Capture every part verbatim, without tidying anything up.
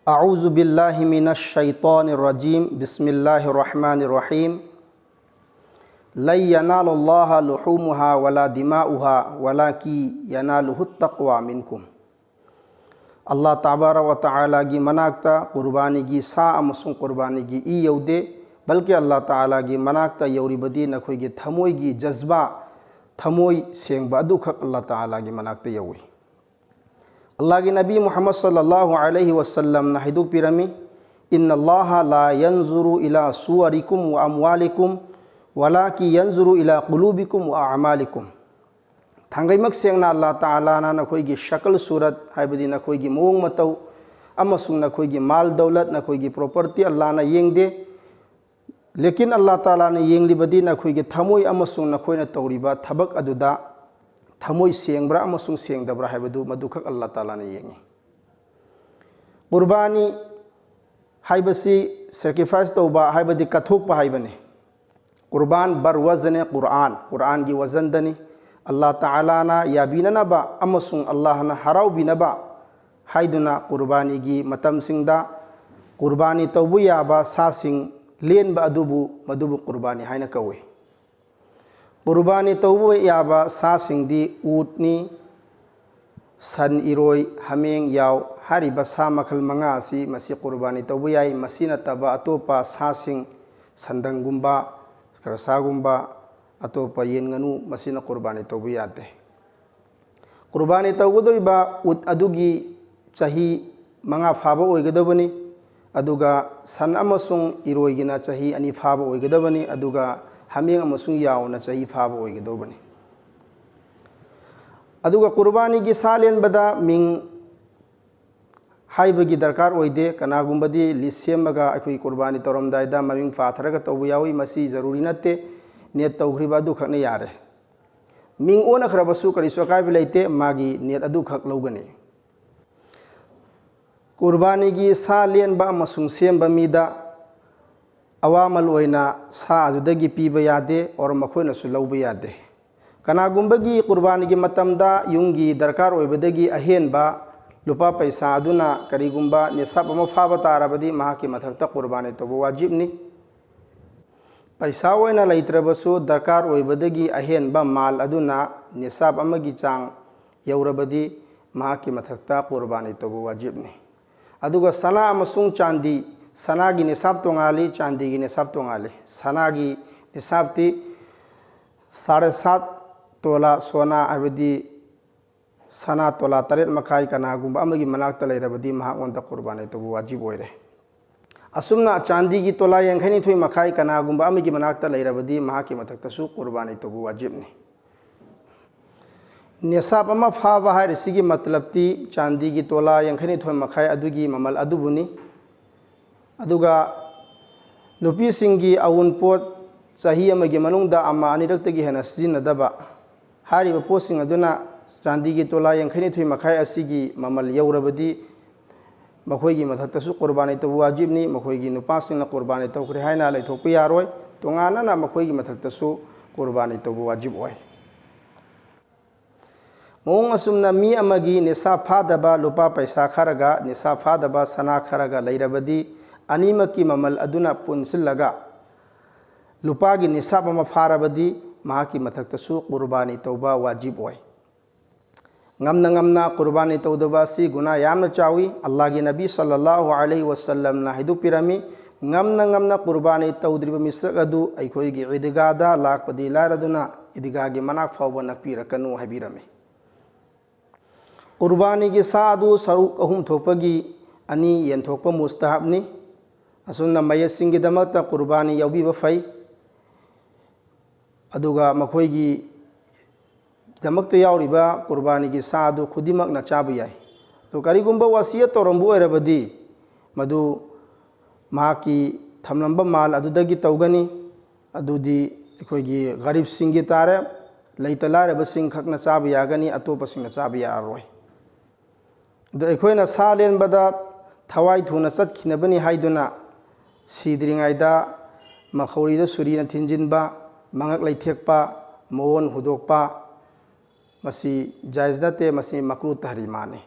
أعوذ بالله من الشيطان الرجيم. بسم الله الرحمن الرحيم. لن ينال الله لحومها ولا دماؤها ولكن يناله التقوى منكم. ꯑꯜꯂꯥꯍ ꯇꯕꯥꯔꯛ ꯋ ꯇꯥꯂꯥꯒꯤ ꯃꯅꯥꯛꯇ ꯀꯨꯔꯕꯥꯅꯤꯒꯤ ꯁꯥ ꯑꯃꯁꯨꯡ ꯀꯨꯔꯕꯥꯅꯤꯒꯤ ꯏ ꯌꯧꯗꯦ, ꯕꯜꯀꯤ ꯑꯜꯂꯥꯍ ꯇꯥꯂꯥꯒꯤ ꯃꯅꯥꯛꯇ ꯌꯧꯔꯤꯕꯗꯤ ꯅꯈꯣꯏꯒꯤ ꯊꯃꯣꯏꯒꯤ ꯖꯖꯕꯥ, ꯊꯃꯣꯏ ꯁꯦꯡꯕ ꯑꯗꯨꯈꯛ ꯑꯜꯂꯥꯍ ꯇꯥꯂꯥꯒꯤ ꯃꯅꯥꯛꯇ ꯌꯧꯏ꯫ ꯑꯜꯂꯥꯍꯒꯤ ꯅꯕꯤ ꯃꯨꯍꯝꯃꯗ ꯁꯜꯂꯜꯂꯥꯍꯨ ꯑꯂꯩꯍꯤ ꯋꯁꯜꯂꯝꯅ ꯍꯥꯏꯗꯣꯛꯄꯤꯔꯝꯃꯤ, إن الله لا ينظر إلى صوركم وأموالكم ولكن ينظر إلى قلوبكم وأعمالكم. ꯊꯥꯡꯒꯩꯃꯛ ꯁꯦꯡꯅ ꯑꯜꯂꯥꯍ ꯇꯥꯂꯥꯅ ꯅꯈꯣꯏꯒꯤ ꯁꯀꯜ ꯁꯨꯔꯠ, ꯍꯥꯏꯕꯗꯤ ꯅꯈꯣꯏꯒꯤ ꯃꯑꯣꯡ ꯃꯇꯧ ꯑꯃꯁꯨꯡ ꯅꯈꯣꯏꯒꯤ ꯃꯥꯜ ꯗꯧꯂꯠ, ꯅꯈꯣꯏꯒꯤ ꯄ꯭ꯔꯣꯄꯔꯇꯤ ꯑꯜꯂꯥꯍꯅ ꯌꯦꯡꯗꯦ꯫ ꯂꯦꯀꯤꯟ ꯑꯜꯂꯥꯍ ꯇꯥꯂꯥꯅ ꯌꯦꯡꯂꯤꯕꯗꯤ ꯅꯈꯣꯏꯒꯤ ꯊꯃꯣꯏ ꯑꯃꯁꯨꯡ ꯅꯈꯣꯏꯅ ꯇꯧꯔꯤꯕ ꯊꯕꯛ ꯑꯗꯨꯗ ꯊꯃꯣꯏ ꯁꯦꯡꯕ꯭ꯔꯥ ꯑꯃꯁꯨꯡ ꯁꯦꯡꯗꯕ꯭ꯔꯥ ꯍꯥꯏꯕꯗꯨ ꯃꯗꯨꯈꯛ ꯑꯜꯂꯥꯍ ꯇꯥꯂꯥꯅ ꯌꯦꯡꯏ꯫ ꯀꯨꯔꯕꯥꯅꯤ ꯍꯥꯏꯕꯁꯤ sacrifice ꯇꯧꯕ, ꯍꯥꯏꯕꯗꯤ ꯀꯠꯊꯣꯛꯄ ꯍꯥꯏꯕꯅꯤ꯫ ꯀꯨꯔꯕꯥꯟ ꯕꯔ ꯋꯖꯅꯦ ꯀꯨꯔꯥꯟ, ꯀꯨꯔꯥꯟꯒꯤ ꯋꯖꯟꯗꯅꯤ꯫ ꯑꯜꯂꯥꯍ ꯇꯥꯂꯥꯅ ꯌꯥꯕꯤꯅꯅꯕ ꯑꯃꯁꯨꯡ ꯑꯜꯂꯥꯍꯅ ꯍꯔꯥꯎꯕꯤꯅꯕ ꯍꯥꯏꯗꯨꯅ ꯀꯨꯔꯕꯥꯅꯤꯒꯤ ꯃꯇꯝꯁꯤꯡꯗ ꯀꯨꯔꯕꯥꯅꯤ ꯇꯧꯕ ꯌꯥꯕ ꯁꯥꯁꯤꯡ ꯂꯦꯟꯕ ꯑꯗꯨꯕꯨ, ꯃꯗꯨꯕꯨ ꯀꯨꯔꯕꯥꯅꯤ ꯍꯥꯏꯅ ꯀꯧꯏ꯫ ꯀꯨꯔꯕꯥꯅꯤ ꯇꯧꯕ ꯌꯥꯕ ꯁꯥꯁꯤꯡꯗꯤ ꯎꯠꯅꯤ, ꯁꯟ, ꯏꯔꯣꯏ, ꯍꯥꯃꯦꯡ, ꯌꯥꯎ꯫ ꯍꯥꯏꯔꯤꯕ ꯁꯥ ꯃꯈꯜ ꯃꯉꯥ ꯑꯁꯤ ꯃꯁꯤ ꯀꯨꯔꯕꯥꯅꯤ ꯇꯧꯕ ꯌꯥꯏ꯫ ꯃꯁꯤ ꯅꯠꯇꯕ ꯑꯇꯣꯞꯄ ꯁꯥꯁꯤꯡ, ꯁꯟꯗꯪꯒꯨꯝꯕ, ꯈꯔꯁꯥꯒꯨꯝꯕ, ꯑꯇꯣꯞꯄ ꯌꯦꯟ, ꯉꯥꯅꯨ, ꯃꯁꯤꯅ ꯀꯨꯔꯕꯥꯅꯤ ꯇꯧꯕ ꯌꯥꯗꯦ꯫ ꯀꯨꯔꯕꯥꯅꯤ ꯇꯧꯒꯗꯧꯔꯤꯕ ꯎꯠ ꯑꯗꯨꯒꯤ ꯆꯍꯤ ꯃꯉꯥ ꯐꯥꯕ ꯑꯣꯏꯒꯗꯕꯅꯤ, ꯑꯗꯨꯒ ꯁꯟ ꯑꯃꯁꯨꯡ ꯏꯔꯣꯏꯒꯤꯅ ꯆꯍꯤ ꯑꯅꯤ ꯐꯥꯕ ꯑꯣꯏꯒꯗꯕꯅꯤ, ꯑꯗꯨꯒ ꯍꯥꯃꯦꯡ ꯑꯃꯁꯨꯡ ꯌꯥꯎꯅ ꯆꯍꯤ ꯐꯥꯕ ꯑꯣꯏꯒꯗꯧꯕꯅꯤ꯫ ꯑꯗꯨꯒ ꯀꯨꯔꯕꯥꯅꯤꯒꯤ ꯁꯥ ꯂꯦꯟꯕꯗ ꯃꯤꯡ ꯍꯥꯏꯕꯒꯤ ꯗꯔꯀꯥꯔ ꯑꯣꯏꯗꯦ꯫ ꯀꯅꯥꯒꯨꯝꯕꯗꯤ ꯂꯤꯁ ꯁꯦꯝꯃꯒ ꯑꯩꯈꯣꯏ ꯀꯨꯔꯕꯥꯅꯤ ꯇꯧꯔꯝꯗꯥꯏꯗ ꯃꯃꯤꯡ ꯄꯥꯊꯔꯒ ꯇꯧꯕ ꯌꯥꯎꯏ, ꯃꯁꯤ ꯖꯔꯨꯔꯤ ꯅꯠꯇꯦ꯫ ꯅꯤꯌꯠ ꯇꯧꯈ꯭ꯔꯤꯕ ꯑꯗꯨꯈꯛꯅ ꯌꯥꯔꯦ꯫ ꯃꯤꯡ ꯑꯣꯟꯅꯈ꯭ꯔꯕꯁꯨ ꯀꯔꯤꯁꯨ ꯑꯀꯥꯏꯕ ꯂꯩꯇꯦ, ꯃꯥꯒꯤ ꯅꯤꯌꯠ ꯑꯗꯨꯈꯛ ꯂꯧꯒꯅꯤ꯫ ꯀꯨꯔꯕꯥꯅꯤꯒꯤ ꯁꯥ ꯂꯦꯟꯕ ꯑꯃꯁꯨꯡ ꯁꯦꯝꯕ ꯃꯤꯗ ꯑꯋꯥꯃꯜ ꯑꯣꯏꯅ ꯁꯥ ꯑꯗꯨꯗꯒꯤ ꯄꯤꯕ ꯌꯥꯗꯦ, ꯑꯣꯔ ꯃꯈꯣꯏꯅꯁꯨ ꯂꯧꯕ ꯌꯥꯗꯦ꯫ ꯀꯅꯥꯒꯨꯝꯕꯒꯤ ꯀꯨꯔꯕꯥꯅꯤꯒꯤ ꯃꯇꯝꯗ ꯌꯨꯝꯒꯤ ꯗꯔꯀꯥꯔ ꯑꯣꯏꯕꯗꯒꯤ ꯑꯍꯦꯟꯕ ꯂꯨꯄꯥ ꯄꯩꯁꯥ ꯑꯗꯨꯅ ꯀꯔꯤꯒꯨꯝꯕ ꯅꯤꯁꯥꯕ ꯑꯃ ꯐꯥꯕ ꯇꯥꯔꯕꯗꯤ ꯃꯍꯥꯛꯀꯤ ꯃꯊꯛꯇ ꯀꯨꯔꯕꯥꯅꯤ ꯇꯧꯕ ꯋꯥꯖꯤꯕꯅꯤ꯫ ꯄꯩꯁꯥ ꯑꯣꯏꯅ ꯂꯩꯇ꯭ꯔꯕꯁꯨ ꯗꯔꯀꯥꯔ ꯑꯣꯏꯕꯗꯒꯤ ꯑꯍꯦꯟꯕ ꯃꯥꯜ ꯑꯗꯨꯅ ꯅꯤꯁꯥꯕ ꯑꯃꯒꯤ ꯆꯥꯡ ꯌꯧꯔꯕꯗꯤ ꯃꯍꯥꯛꯀꯤ ꯃꯊꯛꯇ ꯀꯨꯔꯕꯥꯅꯤ ꯇꯧꯕ ꯋꯥꯖꯤꯕꯅꯤ꯫ ꯑꯗꯨꯒ ꯁꯅꯥ ꯑꯃꯁꯨꯡ ꯆꯥꯟꯗꯤ, ꯁꯅꯥꯒꯤ ꯅꯤꯁꯥꯕ ꯇꯣꯉꯥꯜꯂꯤ, ꯆꯥꯟꯗꯤꯒꯤ ꯅꯤꯁꯥꯕ ꯇꯣꯉꯥꯜꯂꯤ꯫ ꯁꯅꯥꯒꯤ ꯅꯤꯁꯥꯕꯇꯤ ꯁꯥꯔꯦ ꯁꯥꯠ ꯇꯣꯂꯥ ꯁꯣꯅꯥ, ꯍꯥꯏꯕꯗꯤ ꯁꯅꯥ ꯇꯣꯂꯥ ꯇꯔꯦꯠ ꯃꯈꯥꯏ ꯀꯅꯥꯒꯨꯝꯕ ꯑꯃꯒꯤ ꯃꯅꯥꯛꯇ ꯂꯩꯔꯕꯗꯤ ꯃꯍꯥꯛꯉꯣꯟꯗ ꯀꯨꯔꯕꯥꯅꯤ ꯇꯧꯕ ꯋꯥꯖꯤꯕ ꯑꯣꯏꯔꯦ꯫ ꯑꯁꯨꯝꯅ ꯆꯥꯟꯗꯤꯒꯤ ꯇꯣꯂꯥ ꯌꯥꯡꯈꯩꯅꯤꯊꯣꯏ ꯃꯈꯥꯏ ꯀꯅꯥꯒꯨꯝꯕ ꯑꯃꯒꯤ ꯃꯅꯥꯛꯇ ꯂꯩꯔꯕꯗꯤ ꯃꯍꯥꯛꯀꯤ ꯃꯊꯛꯇꯁꯨ ꯀꯨꯔꯕꯥꯅꯤ ꯇꯧꯕ ꯋꯥꯖꯤꯕꯅꯤ꯫ ꯅꯤꯁꯥꯕ ꯑꯃ ꯐꯥꯕ ꯍꯥꯏꯔꯤꯁꯤꯒꯤ ꯃꯇꯂꯕꯇꯤ ꯆꯥꯟꯗꯤꯒꯤ ꯇꯣꯂꯥ ꯌꯥꯡꯈꯩꯅꯤꯊꯣꯏ ꯃꯈꯥꯏ ꯑꯗꯨꯒꯤ ꯃꯃꯜ ꯑꯗꯨꯕꯨꯅꯤ꯫ ꯑꯗꯨꯒ ꯅꯨꯄꯤꯁꯤꯡꯒꯤ ꯑꯎꯟꯄꯣꯠ ꯆꯍꯤ ꯑꯃꯒꯤ ꯃꯅꯨꯡꯗ ꯑꯃ ꯑꯅꯤꯔꯛꯇꯒꯤ ꯍꯦꯟꯅ ꯁꯤꯖꯤꯟꯅꯗꯕ ꯍꯥꯏꯔꯤꯕ ꯄꯣꯠꯁꯤꯡ ꯑꯗꯨꯅ ꯆꯥꯟꯗꯤꯒꯤ ꯇꯣꯂꯥ ꯌꯥꯡꯈꯩꯅꯤꯊꯣꯏ ꯃꯈꯥꯏ ꯑꯁꯤꯒꯤ ꯃꯃꯜ ꯌꯧꯔꯕꯗꯤ ꯃꯈꯣꯏꯒꯤ ꯃꯊꯛꯇꯁꯨ ꯀꯨꯔꯕꯥꯅꯤ ꯇꯧꯕ ꯋꯥꯖꯤꯕꯅꯤ꯫ ꯃꯈꯣꯏꯒꯤ ꯅꯨꯄꯥꯁꯤꯡꯅ ꯀꯨꯔꯕꯥꯅꯤ ꯇꯧꯈ꯭ꯔꯦ ꯍꯥꯏꯅ ꯂꯩꯊꯣꯛꯄ ꯌꯥꯔꯣꯏ꯫ ꯇꯣꯉꯥꯟꯅꯅ ꯃꯈꯣꯏꯒꯤ ꯃꯊꯛꯇꯁꯨ ꯀꯨꯔꯕꯥꯅꯤ ꯇꯧꯕ ꯋꯥꯖꯤꯕ ꯑꯣꯏ꯫ ꯃꯑꯣꯡ ꯑꯁꯨꯝꯅ ꯃꯤ ꯑꯃꯒꯤ ꯅꯤꯁꯥꯕ ꯐꯥꯗꯕ ꯂꯨꯄꯥ ꯄꯩꯁꯥ ꯈꯔꯒ ꯅꯤꯁꯥꯕ ꯐꯥꯗꯕ ꯁꯅꯥ ꯈꯔꯒ ꯂꯩꯔꯕꯗꯤ ꯑꯅꯤꯃꯛꯀꯤ ꯃꯃꯜ ꯑꯗꯨꯅ ꯄꯨꯟꯁꯤꯜꯂꯒ ꯂꯨꯄꯥꯒꯤ ꯅꯤꯁꯥꯕ ꯑꯃ ꯐꯥꯔꯕꯗꯤ ꯃꯍꯥꯛꯀꯤ ꯃꯊꯛꯇꯁꯨ ꯀꯨꯔꯕꯥꯅꯤ ꯇꯧꯕ ꯋꯥꯖꯤꯕ ꯑꯣꯏ꯫ ꯉꯝꯅ ꯉꯝꯅ ꯀꯨꯔꯕꯥꯅꯤ ꯇꯧꯗꯕ ꯑꯁꯤ ꯒꯨꯅꯥ ꯌꯥꯝꯅ ꯆꯥꯎꯏ꯫ ꯑꯜꯂꯥꯍꯒꯤ ꯅꯕꯤ ꯁꯜꯂꯜꯂꯥꯍꯨ ꯑꯂꯩꯍꯤ ꯋꯁꯜꯂꯝꯅ ꯍꯥꯏꯗꯣꯛꯄꯤꯔꯝꯃꯤ, ꯉꯝꯅ ꯉꯝꯅ ꯀꯨꯔꯕꯥꯅꯤ ꯇꯧꯗ꯭ꯔꯤꯕ ꯃꯤꯁꯛ ꯑꯗꯨ ꯑꯩꯈꯣꯏꯒꯤ ꯏꯗꯤꯒꯥꯗ ꯂꯥꯛꯄꯗꯤ ꯂꯥꯏꯔꯗꯨꯅ ꯏꯗꯤꯒꯥꯒꯤ ꯃꯅꯥꯛ ꯐꯥꯎꯕ ꯅꯛꯄꯤꯔꯛꯀꯅꯨ ꯍꯥꯏꯕꯤꯔꯝꯃꯤ꯫ ꯀꯨꯔꯕꯥꯅꯤꯒꯤ ꯁꯥ ꯑꯗꯨ ꯁꯔꯨꯛ ꯑꯍꯨꯝ ꯊꯣꯛꯄꯒꯤ ꯑꯅꯤ ꯌꯦꯟꯊꯣꯛꯄ ꯃꯨꯁꯇꯍꯥꯕꯅꯤ꯫ ꯑꯁꯨꯝꯅ ꯃꯌꯦꯛꯁꯤꯡꯒꯤꯗꯃꯛꯇ ꯀꯨꯔꯕꯥꯅꯤ ꯌꯥꯎꯕꯤꯕ ꯐꯩ꯫ ꯑꯗꯨꯒ ꯃꯈꯣꯏꯒꯤ ꯗꯃꯛꯇ ꯌꯥꯎꯔꯤꯕ ꯀꯨꯔꯕꯥꯅꯤꯒꯤ ꯁꯥ ꯑꯗꯨ ꯈꯨꯗꯤꯡꯃꯛꯅ ꯆꯥꯕ ꯌꯥꯏ꯫ ꯑꯗꯨ ꯀꯔꯤꯒꯨꯝꯕ ꯋꯥꯁꯤꯌꯠ ꯇꯧꯔꯝꯕ ꯑꯣꯏꯔꯕꯗꯤ ꯃꯗꯨ ꯃꯍꯥꯛꯀꯤ ꯊꯝꯂꯝꯕ ꯃꯥꯜ ꯑꯗꯨꯗꯒꯤ ꯇꯧꯒꯅꯤ꯫ ꯑꯗꯨꯗꯤ ꯑꯩꯈꯣꯏꯒꯤ ꯒꯔꯤꯕꯁꯤꯡꯒꯤ ꯇꯥꯔꯦ, ꯂꯩꯇ ꯂꯥꯏꯔꯕꯁꯤꯡ ꯈꯛꯅ ꯆꯥꯕ ꯌꯥꯒꯅꯤ, ꯑꯇꯣꯞꯄꯁꯤꯡꯅ ꯆꯥꯕ ꯌꯥꯔꯔꯣꯏ꯫ ꯑꯗꯣ ꯑꯩꯈꯣꯏꯅ ꯁꯥ ꯂꯦꯟꯕꯗ ꯊꯋꯥꯏ ꯊꯨꯅ ꯆꯠꯈꯤꯅꯕꯅꯤ ꯍꯥꯏꯗꯨꯅ ꯁꯤꯗ꯭ꯔꯤꯉꯩꯗ ꯃꯈꯧꯔꯤꯗ ꯁꯨꯔꯤꯅ ꯊꯤꯟꯖꯤꯟꯕ, ꯃꯉꯛ ꯂꯩꯊꯦꯛꯄ, ꯃꯑꯣꯟ ꯍꯨꯗꯣꯛꯄ, ꯃꯁꯤ ꯖꯥꯏꯖ ꯅꯠꯇꯦ, ꯃꯁꯤ ꯃꯀ꯭ꯔꯨ ꯇꯍꯔꯤꯃꯥꯅꯤ꯫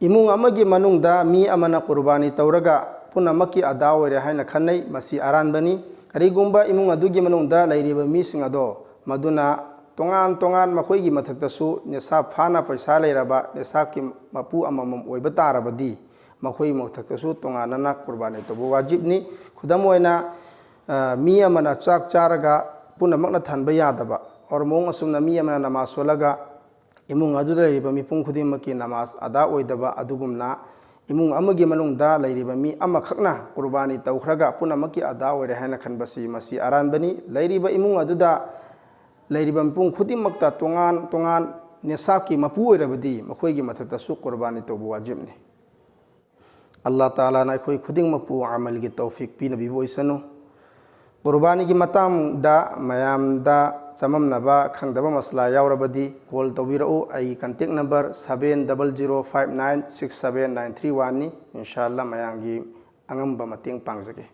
ꯏꯃꯨꯡ ꯑꯃꯒꯤ ꯃꯅꯨꯡꯗ ꯃꯤ ꯑꯃꯅ ꯀꯨꯔꯕꯥꯅꯤ ꯇꯧꯔꯒ ꯄꯨꯝꯅꯃꯛꯀꯤ ꯑꯗꯥ ꯑꯣꯏꯔꯦ ꯍꯥꯏꯅ ꯈꯟꯅꯩ꯫ ꯃꯁꯤ ꯑꯔꯥꯟꯕꯅꯤ꯫ ꯀꯔꯤꯒꯨꯝꯕ ꯏꯃꯨꯡ ꯑꯗꯨꯒꯤ ꯃꯅꯨꯡꯗ ꯂꯩꯔꯤꯕ ꯃꯤꯁꯤꯡ ꯑꯗꯣ ꯃꯗꯨꯅ ꯇꯣꯉꯥꯟ ꯇꯣꯉꯥꯟ ꯃꯈꯣꯏꯒꯤ ꯃꯊꯛꯇꯁꯨ ꯅꯤꯁꯥꯕ ꯐꯥꯅ ꯄꯩꯁꯥ ꯂꯩꯔꯕ ꯅꯤꯁꯥꯕꯀꯤ ꯃꯄꯨ ꯑꯃꯃꯝ ꯑꯣꯏꯕ ꯇꯥꯔꯕꯗꯤ ꯃꯈꯣꯏꯒꯤ ꯃꯊꯛꯇꯁꯨ ꯇꯣꯉꯥꯟꯅꯅ ꯀꯨꯔꯕꯥꯅꯤ ꯇꯧꯕ ꯋꯥꯖꯤꯕꯅꯤ꯫ ꯈꯨꯗꯝ ꯑꯣꯏꯅ, ꯑ, ꯃꯤ ꯑꯃꯅ ꯆꯥꯛ ꯆꯥꯔꯒ ꯄꯨꯝꯅꯃꯛꯅ ꯊꯟꯕ ꯌꯥꯗꯕ, ꯑꯣꯔ ꯃꯑꯣꯡ ꯑꯁꯨꯝꯅ ꯃꯤ ꯑꯃꯅ ꯅꯃꯥꯖ ꯁꯣꯜꯂꯒ ꯏꯃꯨꯡ ꯑꯗꯨꯗ ꯂꯩꯔꯤꯕ ꯃꯤꯄꯨꯝ ꯈꯨꯗꯤꯡꯃꯛꯀꯤ ꯅꯃꯥꯖ ꯑꯗꯥ ꯑꯣꯏꯗꯕ ꯑꯗꯨꯒꯨꯝꯅ ꯏꯃꯨꯡ ꯑꯃꯒꯤ ꯃꯅꯨꯡꯗ ꯂꯩꯔꯤꯕ ꯃꯤ ꯑꯃꯈꯛꯅ ꯀꯨꯔꯕꯥꯅꯤ ꯇꯧꯈ꯭ꯔꯒ ꯄꯨꯝꯅꯃꯛꯀꯤ ꯑꯗꯥ ꯑꯣꯏꯔꯦ ꯍꯥꯏꯅ ꯈꯟꯕꯁꯤ ꯃꯁꯤ ꯑꯔꯥꯟꯕꯅꯤ꯫ ꯂꯩꯔꯤꯕ ꯏꯃꯨꯡ ꯑꯗꯨꯗ ꯂꯩꯔꯤꯕ ꯃꯤꯄꯨꯝ ꯈꯨꯗꯤꯡꯃꯛꯇ ꯇꯣꯉꯥꯟ ꯇꯣꯉꯥꯟ ꯅꯤꯁꯥꯕꯀꯤ ꯃꯄꯨ ꯑꯣꯏꯔꯕꯗꯤ ꯃꯈꯣꯏꯒꯤ ꯃꯊꯛꯇꯁꯨ ꯀꯨꯔꯕꯥꯅꯤ ꯇꯧꯕ ꯋꯥꯖꯤꯕꯅꯤ꯫ ꯑꯜꯂꯥꯍ ꯇꯥꯂꯥꯅ ꯑꯩꯈꯣꯏ ꯈꯨꯗꯤꯡꯃꯛꯄꯨ ꯑꯃꯜꯒꯤ ꯇꯧꯐꯤꯛ ꯄꯤꯅꯕꯤꯕ ꯑꯣꯏꯁꯅꯨ꯫ ꯀꯨꯔꯕꯥꯅꯤꯒꯤ ꯃꯇꯥꯡꯗ ꯃꯌꯥꯝꯗ ꯆꯃꯝꯅꯕ, ꯈꯪꯗꯕ ꯃꯁꯂꯥ ꯌꯥꯎꯔꯕꯗꯤ call ꯇꯧꯕꯤꯔꯛꯎ꯫ ꯑꯩꯒꯤ contact number seven double zero five nine six seven nine three one ꯅꯤ꯫ ꯏꯟꯁꯥ ꯑꯜꯂꯥꯍ ꯃꯌꯥꯝꯒꯤ ꯑꯉꯝꯕ ꯃꯇꯦꯡ ꯄꯥꯡꯖꯒꯦ꯫